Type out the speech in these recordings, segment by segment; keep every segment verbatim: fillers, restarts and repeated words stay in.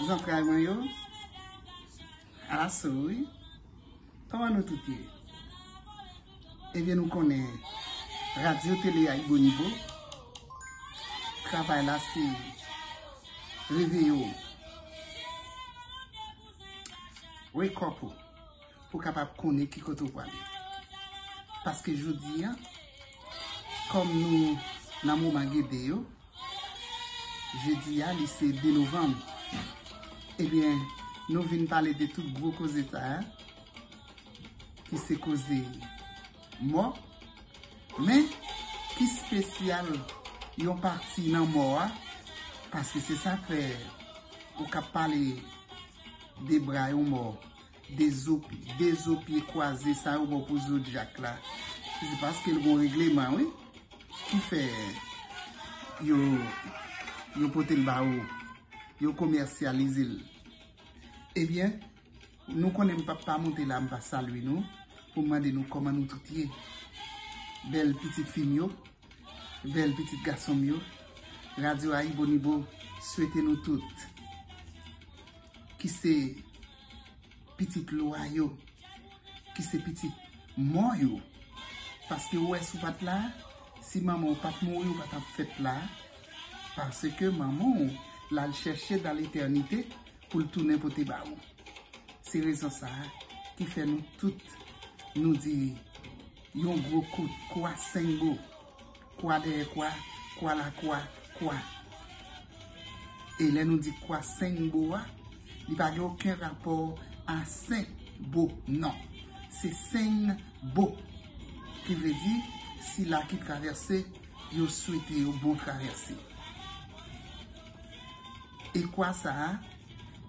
Zantray mwen yo, alaso wi. Kòman nou tout ye? Ebyen, nou konnen Radyo Tele Ayibobo, travay la se reveye w, wake up ou, pou w kapab konnen ki kote w prale. Paske jodi a, kòm nou nan moman gede yo, jedi a, li se de novanm. Ebyen, nou vin pale de tout gwo koze sa a, ki se koze mò. Men, ki espesyal yon pati nan mò a, paske se sa k fè ou ka pale de bra yon mò, de zo, de zo pye kwaze sa yo ba w pou zodyak la. Se paske l gon regleman, wi, ki fè yo, yo pote l ba ou, yo komèsyalize l. Ebyen, nou konnen m p ap pa monte la, m pa salye nou, pou m mande nou kòman nou tout ye. Bèl pitit fi m yo, bèl pitit gason m yo, Radyo Ayibobo swete nou tout, ki se pitit lwa yo, ki se pitit mò yo. Paske ou wè si w pa t la, si manman w pa t mouri, ou pa t ap fèt la. Paske manman w l al chèche dan letènite pou l tounen pote ba ou. Se rezon sa a ki fè nou tout, nou di yon gwo kout kwa sengo. Kwa dèyè kwa, kwa lakwa, kwa. E lè nou di kwa senbo a, li pa gen okenn rapò a senbo, non. Se senbo, ki vle di sila ki travèse, yo swete yo bon travèse. E kwa sa a,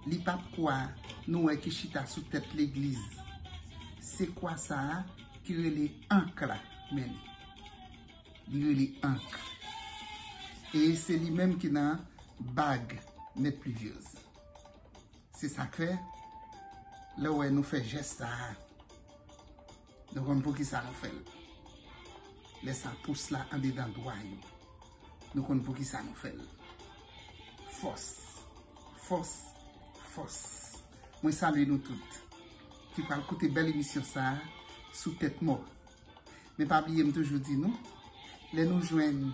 li p ap kwa nou wè ki chita sou tèt legliz. Se kwa sa a ki rele ank la, men li. Li rele ank. E se li menm ki nan bag Mèt Plivyez. Se sa k fè, lè w wè nou fè jès sa a, nou konn poukisa nou fè l. Lè sa pous la andedan dwa yo, nou konn poukisa nou fè l. Fòs, fòs, fòs. Mwen salye nou tout ki pral koute bèl emisyon sa a sou tèt mò. Men pa bliye m toujou di nou, lè nou jwenn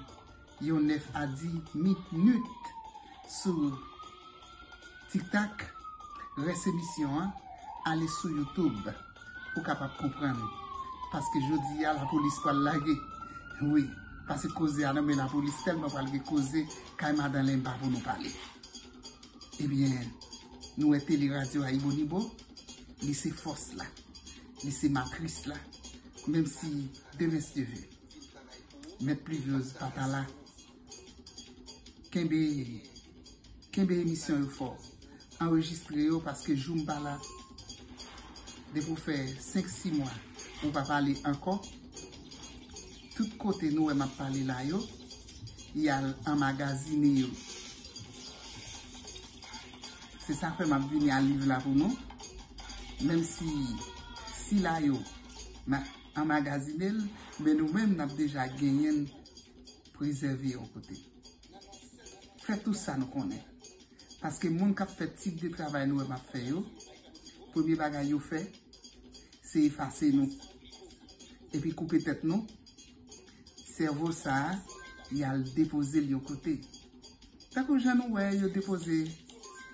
yon nèf a dis minit sou TikTok, rès emisyon an, ale sou YouTube pou kapab konprann. Paske jodi a, lapolis pral lage. Wi, paske koze a nan men lapolis, tèlman pral gen koze kay madan Lenba pou nou pale. Ebyen, nou wè tele radyo Ayibobo, li se fòs la, li se matris la, menm si demen si Dye vle, Mèt Plivyez pa ta la. Kenbe, kenbe emisyon yo fò. Anrejistre yo, paske jou m pa la, depi w fè senk sis mwa ou pa pale ankò, tout kote nou wè m ap pale la yo, y al anmagazine yo. Se sa k fè m ap vini a liv la pou nou. Menm si sila yo, m a anmagazine l, men nou menm n ap deja genyen l prezève yon kote. Fè tou sa nou konnen. Paske moun k ap fè tip de travay nou wè m ap fè yo, premye bagay yo fè, se efase nou. Epi koupe tèt nou, sèvo sa a, y al depoze l yon kote. Tankou jan nou wè yo depoze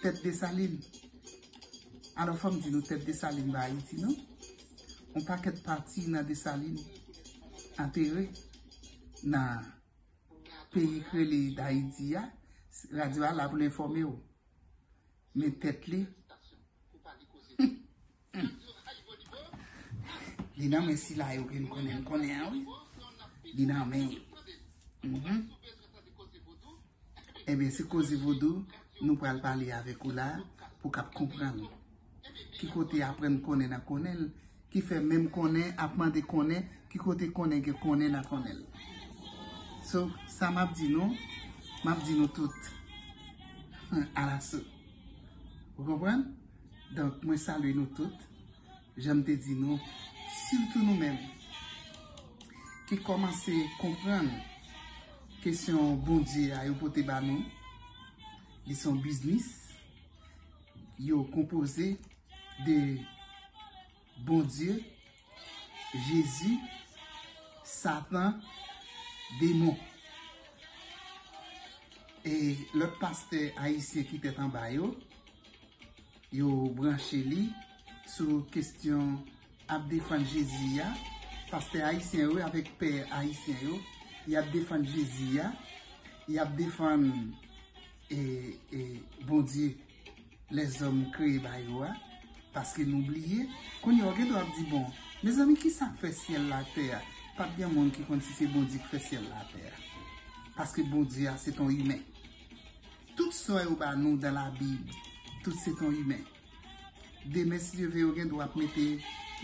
tèt Desalin. Alò, fò m di nou, tèt Desalin pa Ayiti, non. Yon pakèt pati nan Desalin antere nan peyi k rele Dayiti a, radyo a la pou l enfòme w. Men tèt li, li nan men sila yo ke n konnen, n konnen an, wi. Li nan men yo. Mhm. Ebyen, se koze vodou nou pral pale avèk ou la pou k ap konprann. Ki kote aprann konnen nan konnen l, ki fè menm konnen ap mande konnen, ki kote konnen gen konnen nan konnen l. So, sa m ap di nou, m ap di nou tout alaso. Ou konprann? Donk, mwen salye nou tout. Jan m te di nou, sitou nou menm ki kòmanse konprann kesyon Bondye a yo pote ba nou, li se yon biznis, Yo konpoze de Bondye, Jezi, Satan, demon. E lòt pastè ayisyen ki tèt anba yo, yo branche li sou kesyon ap defann Jezi a. Pastè ayisyen yo avèk pè ayisyen yo, y ap defann Jezi a, y ap defann e, e, Bondye lèzòm kreye ba yo a, paske nou bliye. Kounye a w gen dwa ap di, bon, mezanmi, ki sa k fè syèl la ak tè a? Pa t gen moun ki konn si se Bondye k fè syèl la ak tè a. Paske Bondye a se t on imen. Tout sa yo ba nou dan Labib, tout se t on imen. Demen, si Dye vle, yo gen dwa ap mete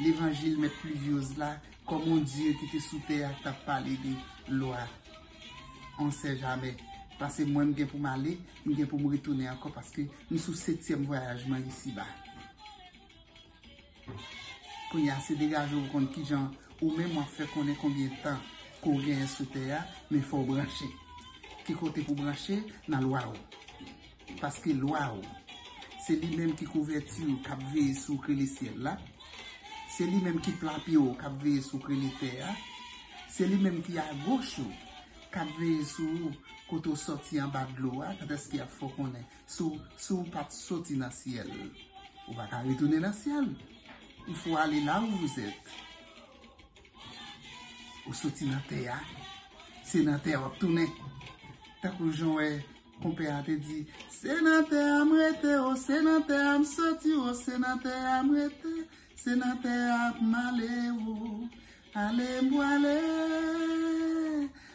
levanjil mèt Pluviose la kòm on dye ki te sou tè a k t ap pale de lwa. On sait jamais. Paske mwen, m gen pou m ale, m gen pou m retounen ankò, paske m sou setyèm vwayaj mwen isiba. Kounye a, se degaje w konn kijan ou menm w ap fè konnen konbyen tan ke w genyen sou tè a, men fò w branche. Ki kote pou branche? Nan lwa w. Paske lwa w, se li menm ki kouvèti w k ap veye sou w k rele syèl la. Se li menm ki pla pye w k ap veye sou w k rele tè a. Se li menm ki agoch ou k ap veye sou ou kote w sòti anba dlo a, kantèske y ap fè w konnen si w, si w pa t soti nan syèl, ou pa ka retounen nan syèl. Il faut aller là où vous êtes. Ou soti nan tè a, se nan tè a w ap tounen. Tankou jan w wè konpè a te di, se nan tè a m rete, o, se nan tè a m soti, o, se nan tè a m rete, se nan tè a m ale, o, ale m pwale,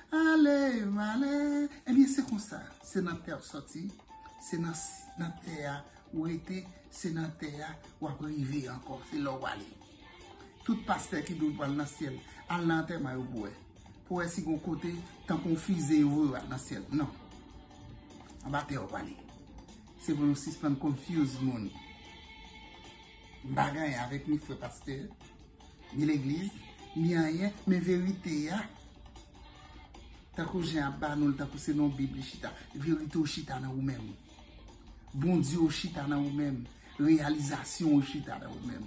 ale m ale. Ebyen, se konsa, se nan tè a w soti, se nan, nan tè a ou rete, se nan tè a w ap rive ankò, se la w ale. Tout pastè ki di w pral nan syèl, al nan antèman yo pou wè. Pou wè si gon kote, tankou yon fize yo voye w al nan syèl. Non. Anba tè w pale. Se pou nou sispann confuse moun. M pa gen anyen avèk ni frè pastè, ni legliz, ni anyen, men verite a, tankou Jan ap ba nou l, tankou se nan Bib li chita. Verite w chita nan ou menm. Bondye w chita nan ou menm. Reyalizasyon w chita nan ou menm.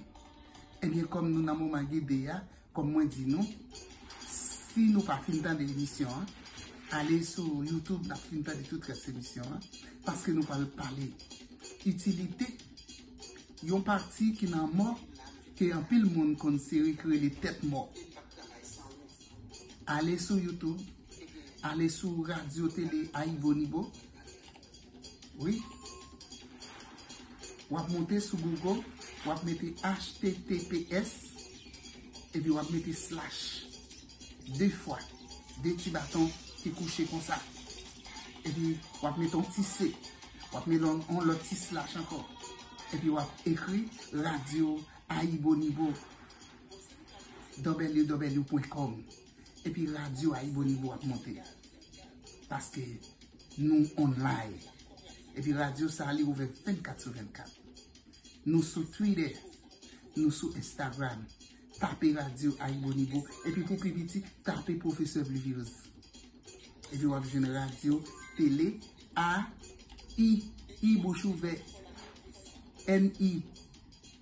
Ebyen, kòm nou nan moman gede a, kòm mwen di nou, si nou pa fin tande emisyon an, ale sou YouTube, n ap fin tande tout rès emisyon an, paske nou pral pale itilite yon pati ki nan mò, ke anpil moun konsidere ki rele tèt mò. Ale sou YouTube, ale sou radyo tele Ayibo Nibo. Wi. W ap monte sou Google, w ap mete H T T P S, epi w ap mete slash. De fwa, de ti baton ki kouche konsa. Epi w ap mete yon ti C, w ap mete yon, yon lòt ti slash ankò. Epi w ap ekri radyo Ayibo Nibo, w w w pwen kòm. Epi radyo Ayibo Nibo ap monte. Paske nou online. Epi radyo sa a, li ouvè vennkat sou vennkat. Nou sou Twitter, nou sou Instagram. Tape radyo Ayibo Nibo. Epi pou pi piti, tape Pwofesè Pluviose. Epi w ap jwenn radyo tele A I, I bouch ouvè, N I,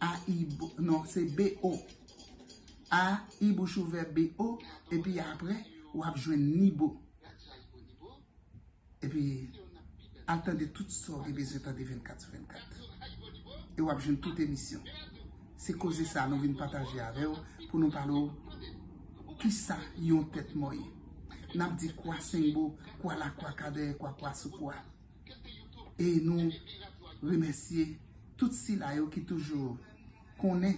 A I, bo- non, se B O. A I bouch ouvè B O, epi apre, w ap jwenn Nibo. Epi, al tande tout sa w gen bezwen tande vennkat sou vennkat. E w ap jwenn tout emisyon. Se koze sa a nou vin pataje avè w pou nou pale w kisa yon tèt mò ye. N ap di kwa Senbo, kwa lakwa ka dèyè kwa, kwa sou kwa. E nou remèsye tout sila yo ki toujou konnen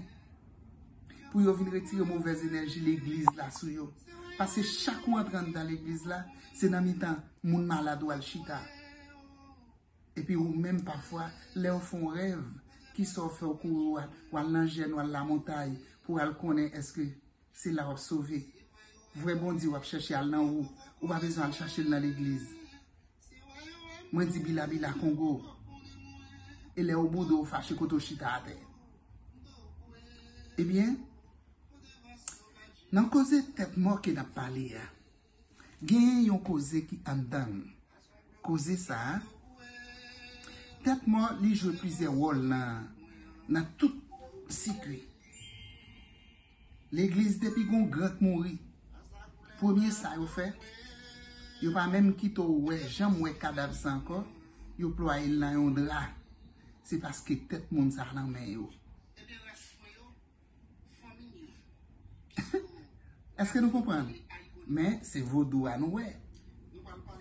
pou yo vin retire movèz enèji legliz la sou yo. Paske chak ou antre anndan legliz la, se nan mitan moun malad ou al chita. Epi ou menm pafwa, lè w fè yon rèv, kisa w fè w kouri w al, w al nan jèn, w al lamontay, pou w al konnen èske se la w ap sove. Vrè Bondye w ap chèche al nan ou, ou pa bezwen al chache l nan legliz. Mwen di bila bila Kongo. E lè w boude w fache kote w chita atè. Ebyen, nan koze tèt mò ke n ap pale a, genyen yon koze ki anndan l. Koze sa a, Tèt mò, li jwe plizyè wòl nan, nan tout sikui. Legliz, depi gon gran k mouri, premye sa yo fè, yo pa menm kite w wè, janm wè kadav sa ankò, yo plwaye l nan yon dra. Se paske tèt moun sa nan men yo. Èske nou konprann? Men se vodou a nou wè.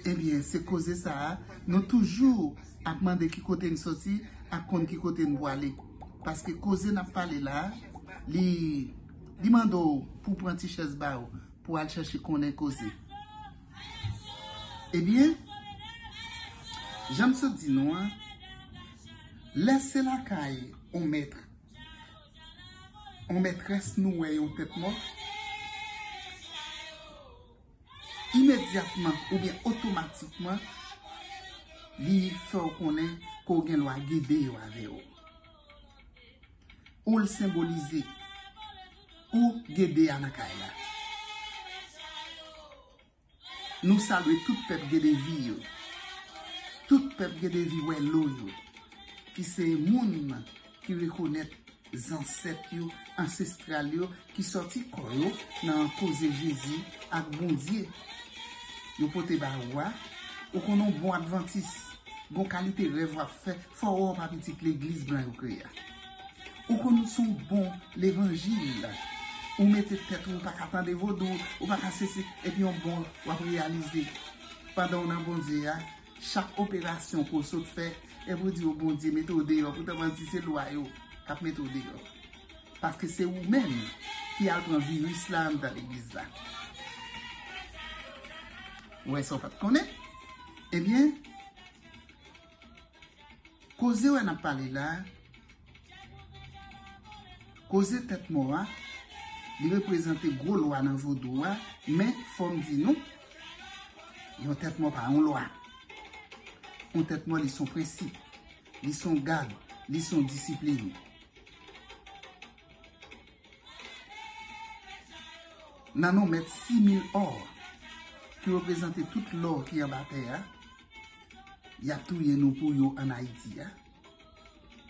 Ebyen, se koze sa a, nou toujou ap mande ki kote n soti ak konn ki kote n pwale. Paske koze n ap pale la, li, li mande w pou w pran ti chèz ba w, pou w al chèche konnen koze. Ebyen, jan m sot di nou an, lè se lakay on mèt, on mètrès nou wè yon tèt mò, imedyatman oubyen otomatikman, li fè w konnen ke w gen lwa gede yo avè w. Ou l senbolize. Ou gede a nan kay la. Nou salye tout pèp Gedevi yo. Tout pèp Gedevi Wèlo yo, ki se moun ki rekonèt zansèt yo, ansestral yo, ki sòti kò yo nan koze Jezi ak Bondye. Yo pote ba ou a, ou konn on bon advantis, gon kalite rèv w ap fè, fò w wè w pa pitit legliz blan yo kreye a. Ou konn ou se yon bon levanjil. Ou mete tèt ou, ou pa ka tande vodou, ou pa ka sesi, epi yon bon w ap reyalize. Pandan w nan Bondye a, chak operasyon ke w sot fè, epi w di, o Bondye, mete w deyò, poutan manti se lwa yo k ap mete w deyò. Paske se ou menm ki al pran viris la anndan legliz la. Ou wè sa w pa t konnen? Ebyen, koze wè n ap pale la, koze tèt mò a, li reprezante gwo lwa nan vodou a, men fò m di nou, yon tèt mò pa yon lwa. Yon tèt mò, li se yon prensip, li se yon gad, li se yon disiplin. Nan non mèt sis mil ò, ki reprezante tout lò ki anba tè a, y ap touye nou pou yo ann Ayiti a,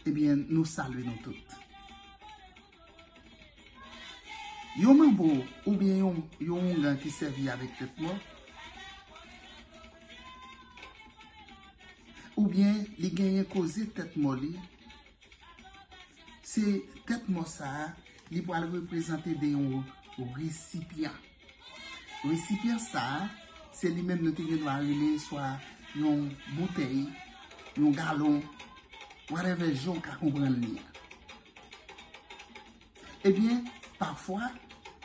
ebyen, nou salye nou tout. Yon manbo oubyen yon, yon oungan ki sèvi avèk tèt mò, oubyen li genyen koze tèt mò li, se tèt mò sa a, li pral reprezante de yon resipyan. Resipyan sa a, se li menm nou te gen dwa rele swa yon boutèy, yon galon, whatever jan w ka konprann li a. Ebyen, pafwa,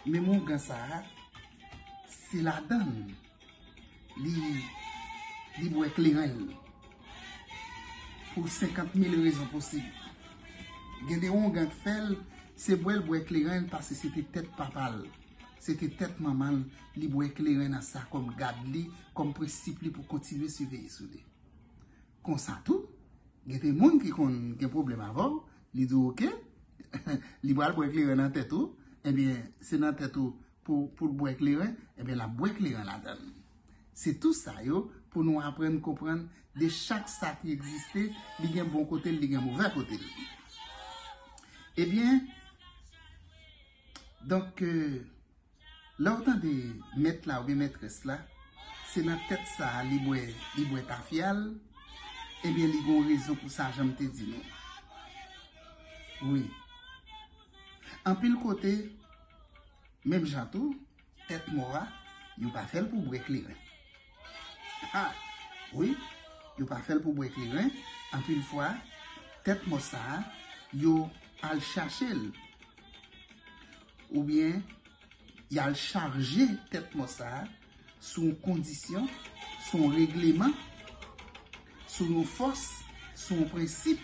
menm oungan sa a, se ladan l li, li bwè kleren l pou senkant mil rezon posib. Gen de oungan k fè l, se bwè l bwè kleren l paske se te tèt papa l, se te tèt manman l, li bwè kleren nan sa kòm gad li, kòm prensip li pou kontinye siveye sou li. Konsa tou, gen de moun ki konn gen pwoblèm avè w, li di w, oke, li pral bwè kleren nan tèt ou, ebyen, se nan tèt ou pou, pou l bwè kleren, ebyen, l ap bwè kleren ladan l. Se tou sa yo pou nou aprann konprann de chak sa ki egziste, li gen bon kote l, li gen movè kote l. Ebyen, donk, euh, lè w tande mèt la oubyen mètrès la, se nan tèt sa a li bwè, li bwè tafya l, ebyen, li gen yon rezon pou sa jan m te di nou. Wi. Anpil kote, menm jan tou, tèt mò a, yo pa fè l pou bwè kleren. Ha! Wi, yo pa fè l pou bwè kleren. Anpil fwa, tèt mò sa a, yo al chache l. Oubyen, y al chaje tèt mò sa a sou yon kondisyon, sou yon regleman, sou yon fòs, sou yon prensip,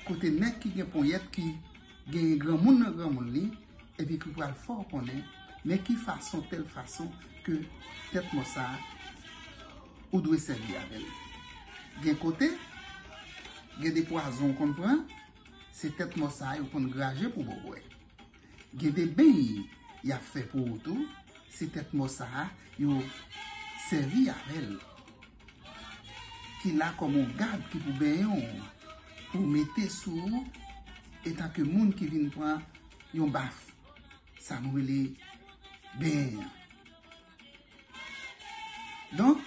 kote nèg ki gen ponyèt ki genyen granmoun nan granmoun li, epi ki pral fè w konnen, men ki fason, tèl fason ke tèt mò sa a, ou dwe sèvi avè l. Gen kote, gen de pwazon w konn pran, se tèt mò sa a yo konn graje pou ba w bwè. Gen de beny y ap fè pou ou tou, se tèt mò sa a yo sèvi avè l, ki la kòm yon gad ki pou benyen w. ou mete sou ou, etanke moun ki vin pran yon baf, sa nou rele benyen an. Donk,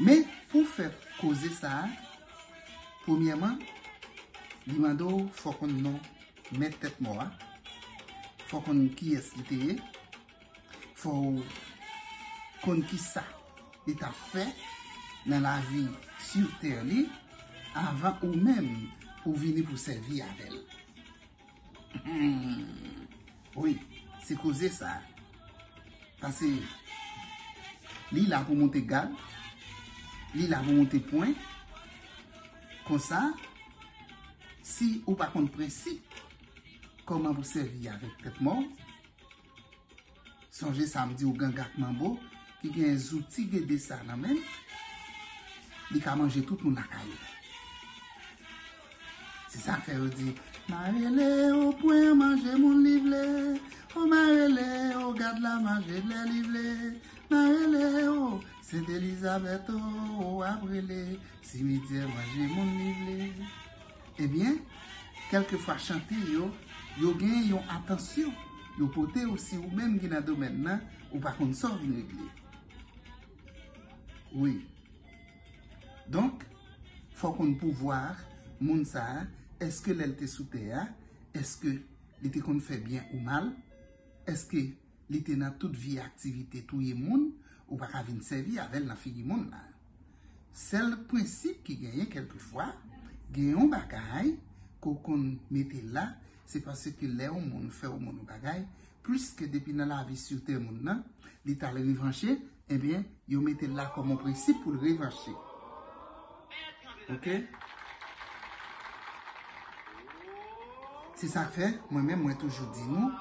men pou fè koze sa a, premyèman, li mande w fò w konn non mèt tèt mò a, fò w konn kiyès li te ye, fò w konn kisa li t ap fè nan lavi sou tè li avan ou menm pou w vini pou sèvi avè l. Wi, se koze sa. Paske li la pou moute gad, li la pou moute pwen. Konsa, si ou pa konn prensip kòman pou sèvi avèk tèt mò, sonje sa m di w, ganga ak manbo ki gen zouti gede sa nan men l, li ka manje tout moun lakay ou. Se sa k fè yo di, marele o pwen manje moun li vle, o marele o gad la manje lè li vle, marele o Sent Elizabèt o, o ap rele, simityè manje moun li vle. Ebyen, kèlkefwa chante yo, yo gen yon atansyon yo pote w si ou menm ki nan domèn nan, ou pa konn sa w vin regle. Wi. Donk, fò w konn pouvwa moun sa a, èske lè l te sou tè a, èske li te konn fè byen ou mal, èske li te nan tout vye aktivite touye moun, ou pa ka vin sèvi avè l nan figi moun la. Sèl prensip ki genyen kèlkefwa, gen yon bagay ke w konn mete la, se paske lè yon moun fè yon moun yon bagay, plis ke depi nan lavi sou tè moun nan, li t al revanche, ebyen, yo mete l la kòm yon prensip pou l revanche. Oke? Se sa k fè, mwen menm, mwen toujou di nou,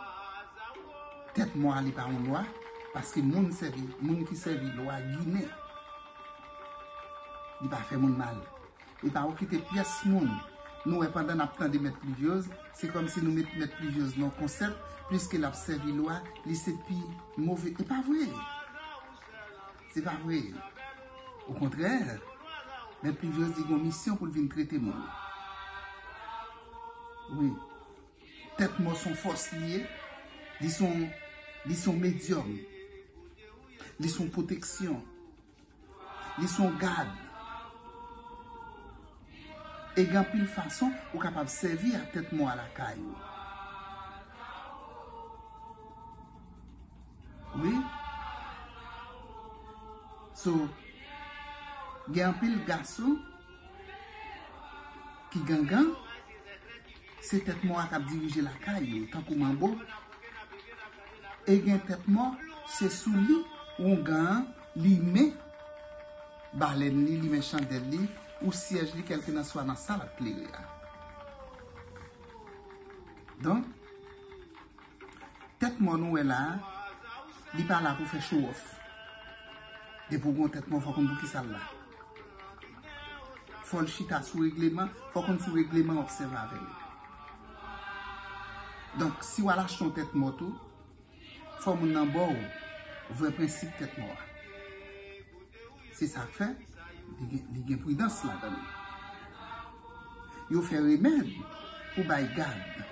tèt mò a li pa yon lwa, paske moun sèvi, moun ki sèvi lwa ginen, li pa fè moun mal. Li pa okite pyès moun. Nou wè pandan n ap tande Mèt Plivyòz, se kòmsi nou met Mèt Plivyòz nan konsèp, pliske l ap sèvi lwa, li se pi move. E pa vre! Se pa vre. Okontrè, Mèt Plivyòz li gen yon misyon pou l vin trete moun. Wi. Tèt mò se yon fòs li ye. Li se yon, li se yon medyòm. Li se yon pwoteksyon. Li se yon gad. E gen anpil fason ou kapab sèvi ak tèt mò a lakay ou. Wi. So, gen anpil gason ki gangan, se tèt mò a k ap dirije lakay yo, tankou manbo. E gen tèt mò, se sou li oungan an limen balèn li, limen chandèl li, ou syèj li, kèlke nan swa nan sa l ap klere a. Donk, tèt mò nou wè la a, li pa la pou fè show off. Depi w gen yon tèt mò, fò w konn poukisa l la. Fò l chita sou regleman, fò w konn sou regleman w ap sèvi avè l. Donk, si w al achte yon tèt mò tou, fò moun nan ba w vrè prensip tèt mò a. Se sa k fè, li gen, li gen pridans ladan l. Yo fè remèd pou bay gad.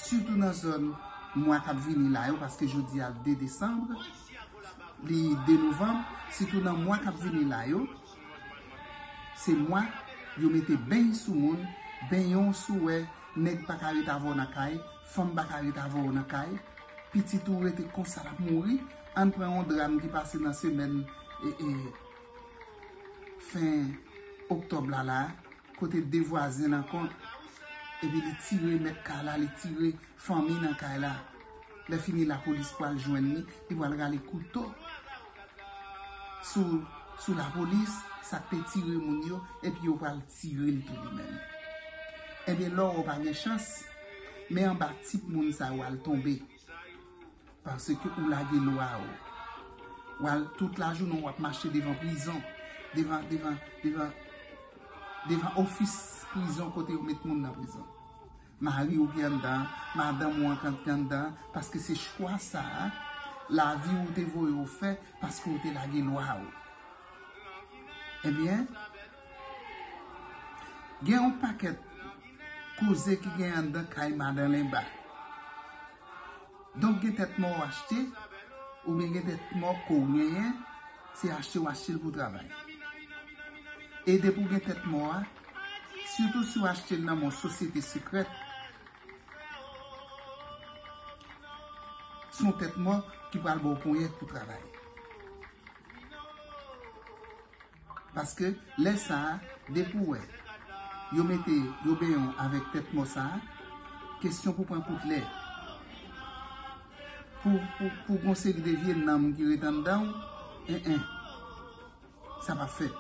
Sitou nan zòn mwa k ap vini la yo, paske jodi a de desanm, li de novanm, sitou nan mwa k ap vini la yo, se mwa yo mete beny sou moun, benyen w si w wè nèg pa ka ret avè w nan kay, fanm pa ka ret avè w nan kay, pitit ou rete konsa l ap mouri, ann pran yon dram ki pase nan semèn, e, e, fen oktòb la la, kote de vwazen nan kont, epi li tire mèt kay la, li tire fanmi nan kay la. Lè fini lapolis pral jwenn li, li pral rale kouto sou, sou lapolis, sa k te tire moun yo, epi yo pral tire l tou li menm. Ebyen, lè w pa gen chans, men anba tip moun sa yo al tonbe. Paske ou lage lwa w. W al tout lajounen w ap mache devan prizon, devan, devan, devan, devan ofis prizon kote yo met moun nan prizon. Mari w ki anndan, madanm ou an ki anndan, paske se chwa sa a, lavi w te voye w fè, paske w te lage lwa w. Ebyen, Gen yon pakèt koze ki gen anndan kay madan Lenba. Donk, gen tèt mò w achte, oubyen gen tèt mò ke w genyen, se achte w achte l pou w travay. E depi w gen tèt mò a, sitou si w achte l nan men yon sosyete sekrèt, se yon tèt mò ki pral ba w ponyèt pou w travay. Paske lè sa a, depi w wè yo mete, yo benyen w avèk tèt mò sa a, kesyon pou pran kout lè. Pou, pou, pou gon seri de vye nanm ki ret anndan w, en, en, sa p ap fèt.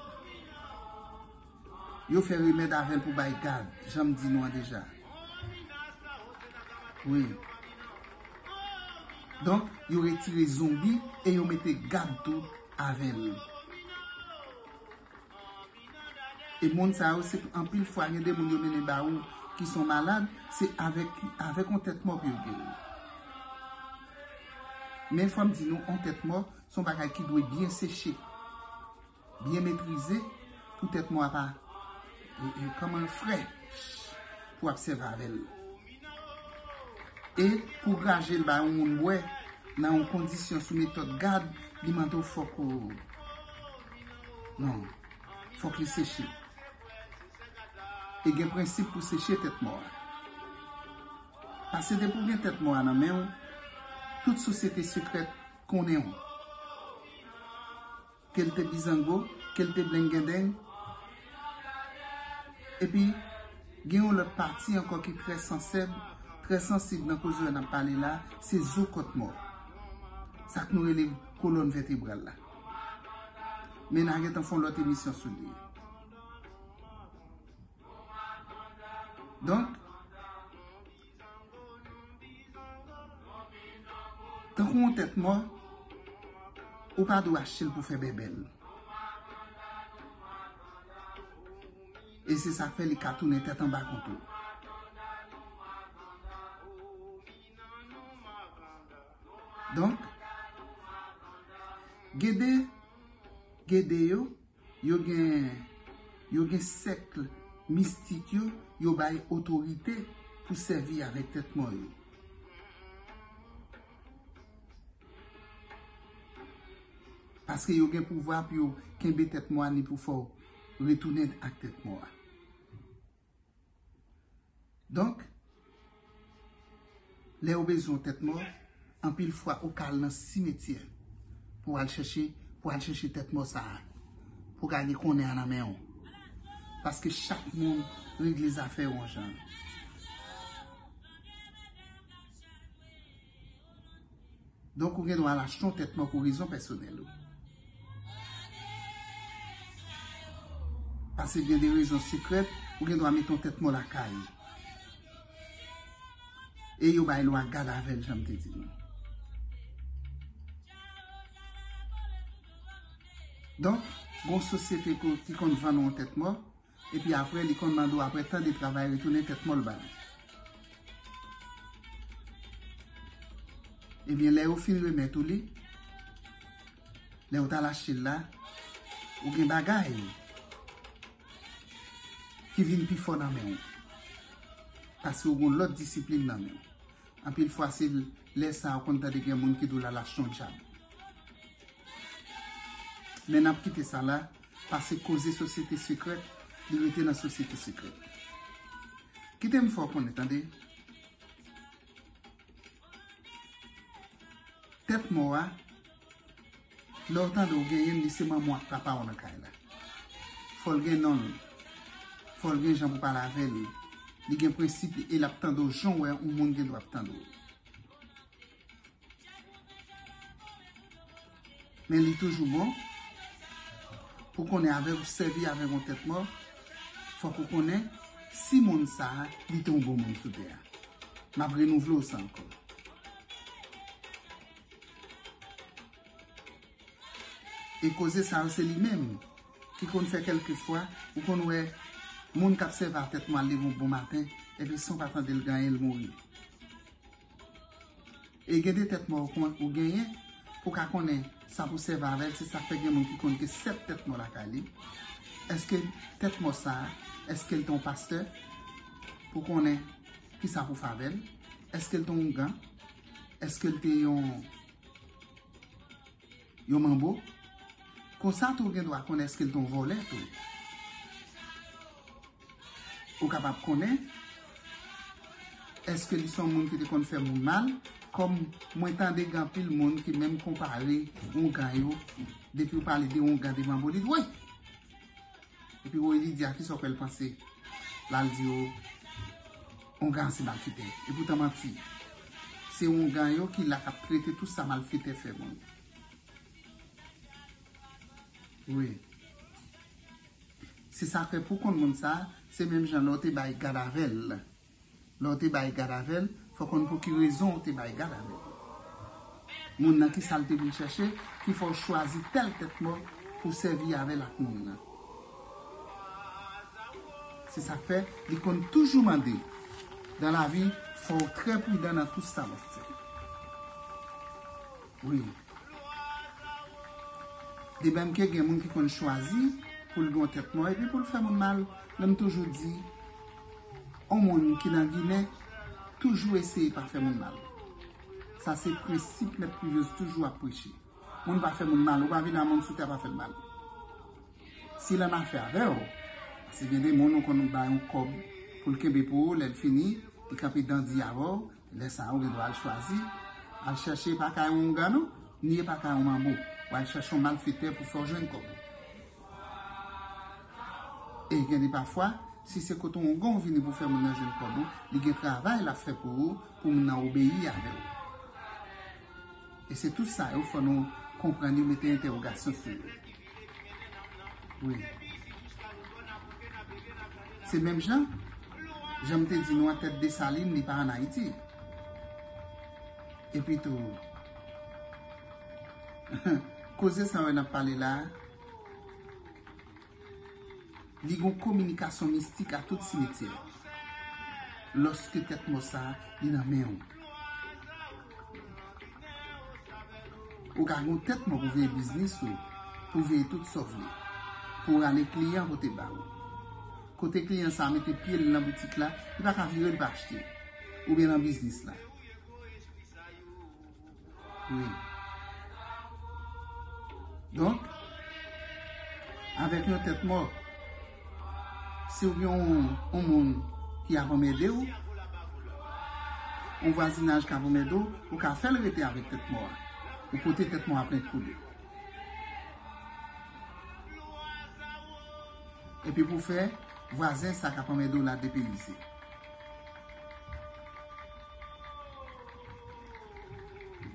Yo fè remèd avè l pou bay gad, jan m di nou an deja. Wi. Donk, yo retire zonbi e yo mete gad tou avè l. E moun sa yo, se anpil fwa, gen de moun yo mennen ba ou ki se yon malad, se avèk, avèk yon tèt mò pou yo geri. Men fò m di nou, yon tèt mò, se yon bagay ki dwe byen seche, byen metrize, pou tèt mò a pa, e, e, kòman, frè, pou w ap sèvi avè l. E pou graje l ba yon moun bwè, nan yon kondisyon sou metòd gad, li mande w fòk ou, non, fòk li seche. E gen prensip pou seche tèt mò a. Paske depi w gen tèt mò a nan men w, tout sosyete sekrèt konnen w. Ke l te bizango, ke l te blengendeng. Epi, gen yon lòt pati ankò ki trè sansèb, trè sansib nan koze yo n ap pale la, se zo kòt mò. Sa k nou rele kolòn vètebral la. Men n a gentan fè yon lòt emisyon sou li. Donk, tankou yon tèt mò, ou pa dwe achte l pou fè bèbèl. E se sa k fè li ka tounen tèt anba kont ou. Donk, Gede, Gede yo, yo gen, yo gen sèk mistik yo, yo bay otorite pou sèvi avèk tèt mò yo. Paske yo gen pouvwa pou yo kenbe tèt mò a ni pou fè w retounen ak tèt mò a. Donk, lè yo bezwen yon tèt mò, anpil fwa ou ka al nan simetyè pou al chèche, pou al chèche tèt mò sa a, pou gade konnen an nan men w. Paske chak moun regle zafè yo yon jan. Donk, ou gen dwa al achte yon tèt mò pou rezon pèsonèl ou. Paske gen de rezon sekrèt, ou gen dwa mete yon tèt mò lakay. E yo bay lwa gad avè l, jan m te di nou. Donk, gon sosyete ko-, ki konn vann ou yon tèt mò, epi apre, li konn mande w apre tan de travay retounen tèt mò l ba li. Ebyen, lè yo fin remèt ou li, lè yo t al achte l la, ou gen bagay ki vin pi fò nan men w. Paske ou gen lòt disiplin nan men w. Anpil fwa, se lè sa a ou konn tande gen moun ki di w l al achte yon djab. Men n ap kite sa la, paske koze sosyete sekrèt, li rete nan sosyete sekrèt. Kite m fè w konnen, tande. Tèt mò a, lè w tande w genyen l, li se manman w ak papa w nan kay la. Fò l gen non l. Fò l gen jan pou pale avè l. Li gen prensip li e l ap tande w jan w wè yon moun gen dwa ap tande w. Men li toujou bon pou konnen avèk ou sèvi avèk yon tèt mò, fòk ou konnen si moun sa a, li te yon bon moun sou tè a. M ap renouvle w sa ankò. E koze sa yo se li menm ki konn fè kèlkefwa, ou konn wè moun k ap sèvi a tèt mò al leve yon bon maten, epi san w pa tande l gen anyen, l mouri. E gen de tèt mò ou konn, ou genyen, pou w ka konnen sa pou sèvi avè l, se sa k fè gen moun ki konn gen sèt tèt mò lakay li. Èske tèt mò sa a, Èske l te yon pastè? Pou konnen kisa pou fè avè l. Èske l te yon oungan? Èske l te yon, yon manbo? Konsa tou, ou gen dwa konnen èske l te yon vòlè tou. Ou kapab konnen èske li se yon moun ki te konn fè moun mal, kòm mwen tande gen anpil moun ki menm konpare oungan yo, depi w pale de oungan, de manbo, li di, woy! Epi woy, li di a kisa w kwè l panse. La l di yo, oungan se malfetè. Epoutan manti. Se oungan yo ki la k ap trete tout sa malfetè fè moun. Wi. Se sa k fè pou w konn moun sa, se menm jan lè w te bay gad avè l. Lè w te bay gad avè l, fò w konn pou ki rezon w te bay gad avè l. Moun nan, kisa l te vin chèche, ki fè w chwazi tèl tèt mò pou w sèvi avè l ak moun nan. Se sa k fè, li konn toujou mande. Dan lavi, fò w trè pridan nan tout sa w ap fè. Wi. De menm ke gen moun ki konn chwazi pou l gen yon tèt mò epi pou l fè moun mal, men m toujou di, yon moun ki nan Ginen toujou eseye pa fè moun mal. Sa se prensip Mèt Pluviose toujou ap preche. Moun pa fè moun mal, ou pa vin a moun sou tè pa fè l mal. Si l annafè avè w, paske gen de moun ou konn ba yon kòb pou l kenbe pou ou, lè l fini, li kanpe dandi avè w, lè sa a ou gen dwa al chwazi, al chèche pa ka yon oungan non, ni pa ka yon manbo, w al chèche yon malfetè pou fè w jwenn kòb ou. E gen de pafwa, si se kote yon oungan w vini pou fè moun nan jwenn kòb ou, li gen travay l ap fè pou ou, pou moun nan obeyi avè w. E se tout sa yo fò nou konprann yo, mete entèwogasyon sou yo. Wi. Se menm jan, jan m te di nou an, tèt Desalin, li pa ann Ayiti. Epi tou, koze sa yo n ap pale la, li gon kominikasyon mistik a tout simetyè. Lòske tèt mò sa a, li nan men w. Ou ka gon tèt mò pou veye biznis ou, pou veye tout sa w vle, pou rale kliyan pou te ba ou. Kote kliyan sa a mete pye l nan boutik la, li pa ka vire l pa achte, oubyen nan biznis la. Wi. Donk, avèk yon tèt mò, si w gen yon, yon moun ki ap anmède w, yon vwazinaj k ap anmède w, ou ka fè l rete avèk tèt mò a. Ou pote tèt mò a plent pou li. Epi pou fè vwazen sa k ap anmède w la depeyize.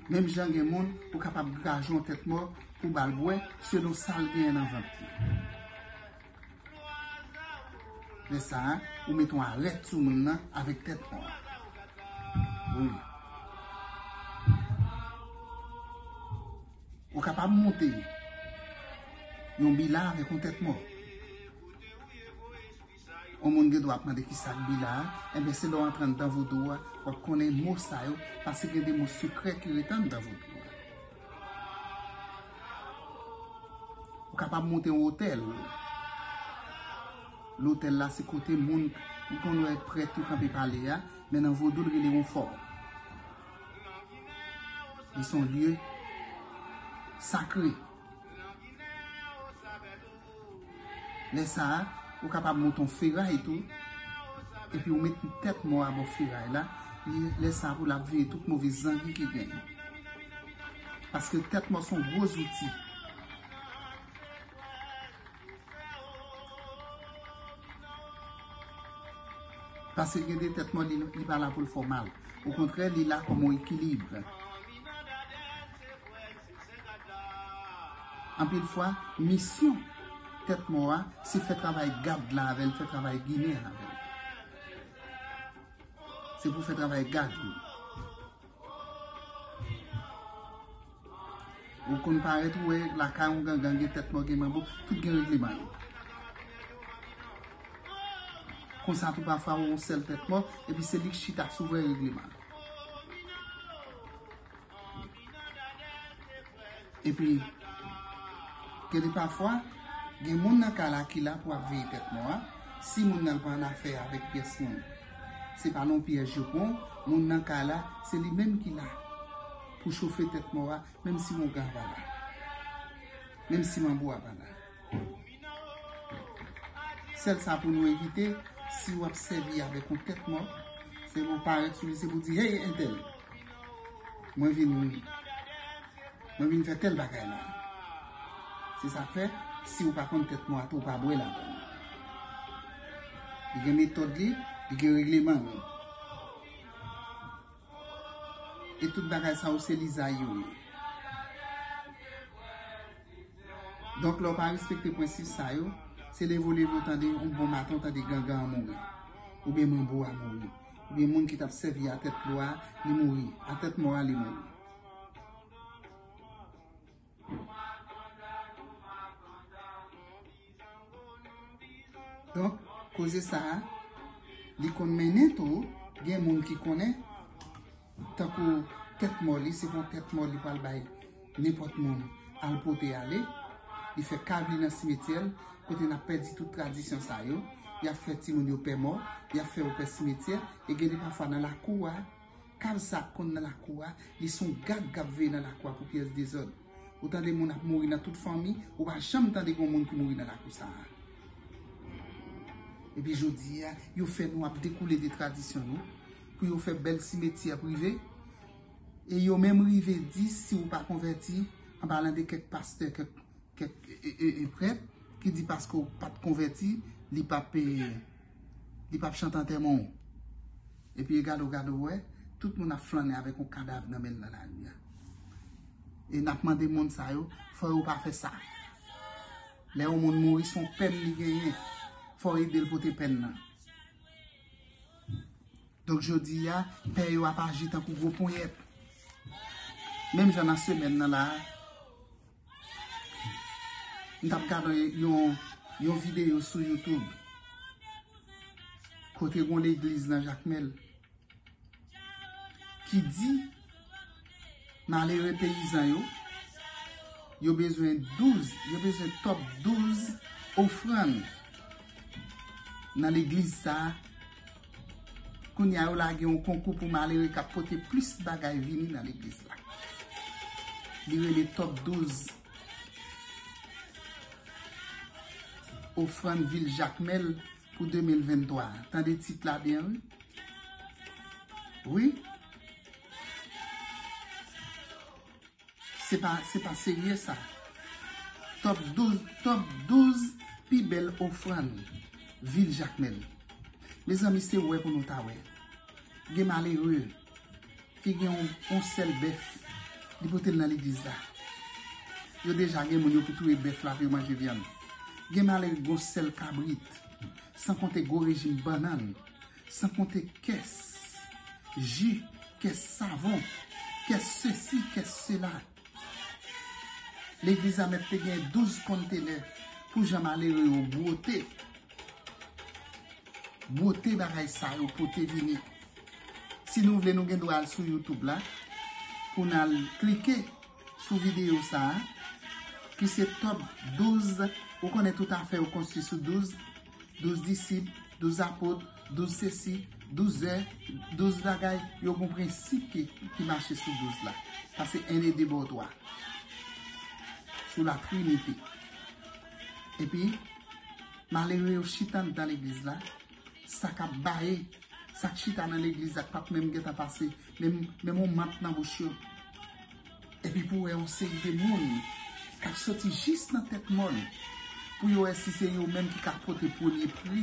Menm jan gen moun ou kapab graje yon tèt mò pou ba l bwè selon sa l genyen nan vant li. Lè sa a, ou mete yon arèt sou moun nan avèk tèt mò a. Wi. Ou kapab monte yon bila avèk yon tèt mò. Yon moun gen dwa ap mande kisa k bila a, enben se lè w antre anndan vodou a, w ap konnen mo sa yo, paske gen de mo sekrè ki ret anndan vodou a. Ou kapab monte yon otèl. Lotèl la se kote moun, ou konn wè prèt yo kanpe pale a, men nan vodou l rele yon fò. Li se yon lye sakre. Lè sa a, ou kapab monte yon feray tou, epi ou met tèt mò a bò feray la, li, lè sa a pou l ap veye tout move zangi ki genyen. Paske tèt mò se yon gwo zouti. Paske gen de tèt mò, li, li pa la pou l fè w mal. Okontrè, li la kòm yon ekilib. Anpil fwa, misyon tèt mò a, se fè travay gad la avè l, fè travay ginen an avè l. Se pou fè travay gad li. Ou konn parèt, ou wè lakay yon gangan, gen tèt mò, gen manbo, tout gen regleman yo. Konsa tou pafwa ou yon sèl tèt mò, epi se li k chita sou vrè regleman. Epi, gen de pafwa, gen moun nan kay la ki la pou ap veye tèt mò a, Si moun nan pa annafè avèk pyès moun, se pa nan pyèj yo pran, moun nan kay la, se li menm ki la pou chofe tèt mò a, menm si wongan pa la, menm si manbo a pa la. Sèl sa pou nou evite, si w ap sèvi avèk yon tèt mò, se pou parèt sou li, se pou di, hey, entèl, mwen vin, mwen vin fè tèl bagay la. Se sa k fè, si w pa konn tèt mò a tou, w pa bwè ladan l. Li gen metòd li, li gen regleman li. E tout bagay sa yo se lizay yo ye. Donk, lè w pa respekte prensip sa yo, se leve w leve w tande yon bon maten w tande gangan an mouri. Oubyen manbo a mouri. Oubyen moun ki t ap sèvi a tèt lwa, li mouri. A tèt mò a, li mouri. Donk, koze sa a, li konn mennen tou, gen moun ki konnen, tankou tèt mò li, se pa yon tèt mò li pral bay nenpòt moun al pote ale, li fè kav li nan simetyè l, kote n ap pèdi tout tradisyon sa yo, y ap fè timoun yo pè mò, y ap fè yo pè simetyè, e gen de pafwa nan lakou a, kav sa k konn nan lakou a, li se yon gad k ap veye nan lakou a pou pyès dezòd. Ou tande moun ap mouri nan tout fanmi, ou pa janm tande gen yon moun ki mouri nan lakou sa a. Epi jodi a, yo fè nou ap dekoule de tradisyon nou, pou yo fè bèl simetyè prive, e yo menm rive di si ou pa konvèti, an palan de kèk pastè, kèk, kèk, e, e, e, prèt, ki di paske w pa t konvèti, li p ap, e, li p ap chante antèman w. Epi gade w, gade w, wè, tout moun ap flannen avèk yon kadav nan men l nan lari a. E n ap mande moun sa yo, fò yo pa fè sa. Lè yon moun mouri, se yon pèn li genyen. Fò w ede l pote pèn nan. Donk, jodi a, pè yo ap aji tankou gwo ponyèt. Menm jan nan semèn nan la, m t ap gade yon, yon videyo sou YouTube. Kote gen yon legliz nan Jakmèl. Ki di malere peyizan yo, yo bezwen douz, yo bezwen top douz ofrann nan legliz sa a. Kounye a, yo lage yon konkou pou malere k ap pote plis bagay vini nan legliz la. Li rele top douz ofrann vil Jakmèl pou de mil venntwa. Tande tit la byen, wi. Wi. Se pa, se pa serye sa. Top douz, top douz pi bèl ofrann vil Jakmèl. Mezanmi, se wè pou nou ta wè. Gen malere ki gen yon, yon sèl bèf, li pote l nan legliz la. Yo deja gen moun yo pou touye bèf la pou yo manje vyann. Gen malere gen yon sèl kabrit, san konte gwo rejim bannann, san konte kès ji, kès savon, kès sesi, kès sela. Legliz la mèt te gen douz kontenè pou jan malere yo bwote. Bwote bagay sa yo pote vini. Si nou vle, nou gen dwa al sou YouTube la pou n al klike sou videyo sa a, ki se top douz. Ou konnen tout afè yo konstwi sou douz, douz disip, douz apot, douz sesi, douz zè, douz bagay. Yo gon prensip ki, ki mache sou douz la. Sa se en e de bò twa. Sou la Trinite. Epi, malere yo chita anndan legliz la, sa k ap baye, sa k chita nan legliz la k p ap menm gentan pase, menm, menm yon mant nan bouch yo. Epi pou wè yon seri de moun k ap soti jis nan tèt mòn pou yo wè si se yo menm ki ka pote premye pri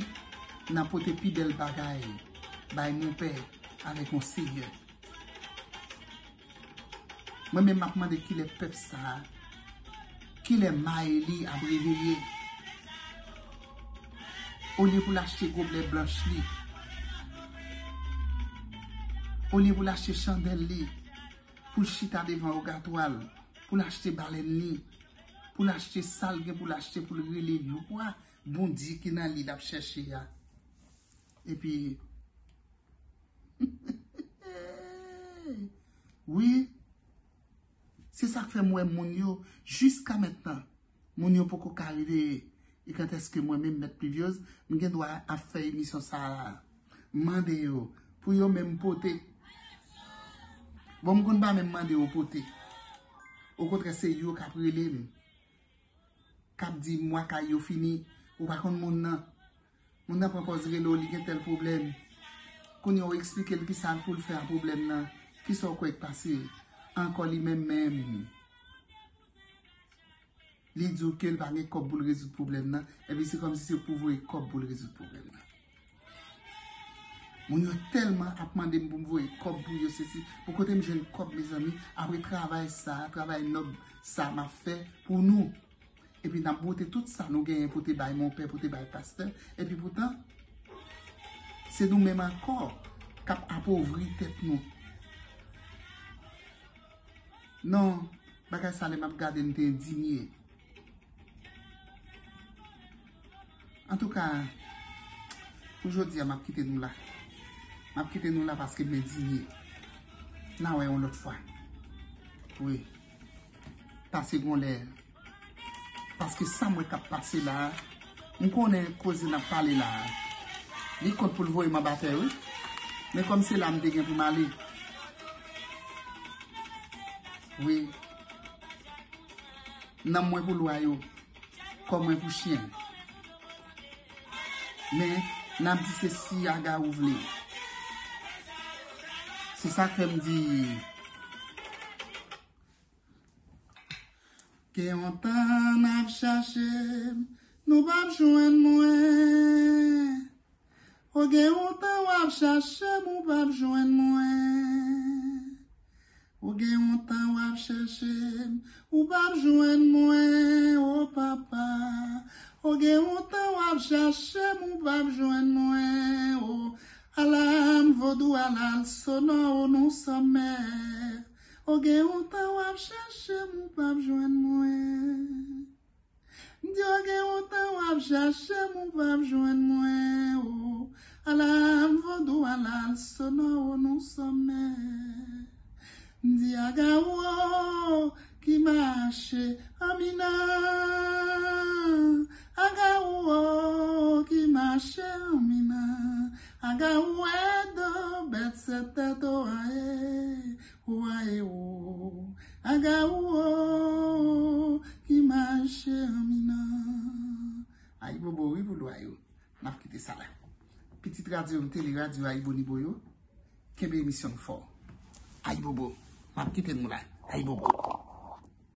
nan pote pi bèl bagay bay Monpè avèk yon Seyè. Mwen menm m ap mande kilè pèp sa a, kilè may li ap reveye. Olye pou l achte goblè blanch li, olye pou l achte chandèl li, pou l chita devan ogatwa l, pou l achte balèn li, pou l achte sa l gen pou l achte pou l rele lwa Bondye ki nan li l ap chèche a. Epi, wi, se sa k fè m wè moun yo, jiska mentnan, moun yo poko ka reveye. E kantèske mwen menm, Mèt Pluviose, m gen dwa ap fè emisyon sa a la? M mande yo pou yo menm pote. Bon, m konn pa menm mande yo pote. Okontrè, se yo k ap rele m, k ap di m mwa kay yo fini, ou pa konn moun nan. Moun nan pran pòz rele w, li gen tèl pwoblèm. Kounye a w eksplike l kisa pou l fè ak pwoblèm nan. Kisa w kwè k pase? Ankò li menm menm. Li di w ke l pa gen kòb pou l rezoud pwoblèm nan, epi se kòmsi se pou voye kòb pou l rezoud pwoblèm nan. Moun yo tèlman ap mande m pou m voye kòb pou yo, sesi, pou kote m jwenn kòb, mezanmi, apre travay sa, travay nòb sa m ap fè pou nou. Epi n ap bwote tout sa nou genyen pou te bay monpè, pou te bay pastè, epi poutan, se nou menm ankò k ap apovri tèt nou. Non, bagay sa lè m ap gade m te endinye. Antouka, pou jodi a, m ap kite nou la. M ap kite nou la paske m endinye. N a wè yon lòt fwa. Wi. Pase gon lè. Paske sa m wè k ap pase la a, m konnen koze n ap pale la a, li kont pou l voye m anba tè, wi. Men kòm se la m te gen pou m ale. Wi. Nanm mwen pou lwa yo, kò mwen pou chen. Men, n ap di se si Agawou vle. Se sa k fè m di, gen yon tan n ap chache m, nou p ap jwenn mwen. O, gen yon tan w ap chache m, ou p ap jwenn mwen. O, gen yon tan w ap chache m, ou p ap jwenn mwen, o papa. O, gen yon tan w ap chache m, ou p ap jwenn mwen, o. Alarm vodou, alarm sonore, o, nous sommes maîtres. O, gen yon tan w ap chache m, ou p ap jwenn mwen. M di w gen yon tan w ap chache m, ou p ap jwenn mwen, o. Alarm vodou, alarm sonore, o, nous sommes maîtres. M di Agawou ki mache an minan. Agawou ki mache an minan. Agawou e do bèt sèt tèt, o aye. Ou aye o, Agawou o, ki mache an minan. Ayibobo wi pou lwa yo. N ap kite sa la. Pitit radyo m, tele radyo Ayibonibo yo, kenbe emisyon n fò. Ayibobo. M ap kite nou la. Ayibobo.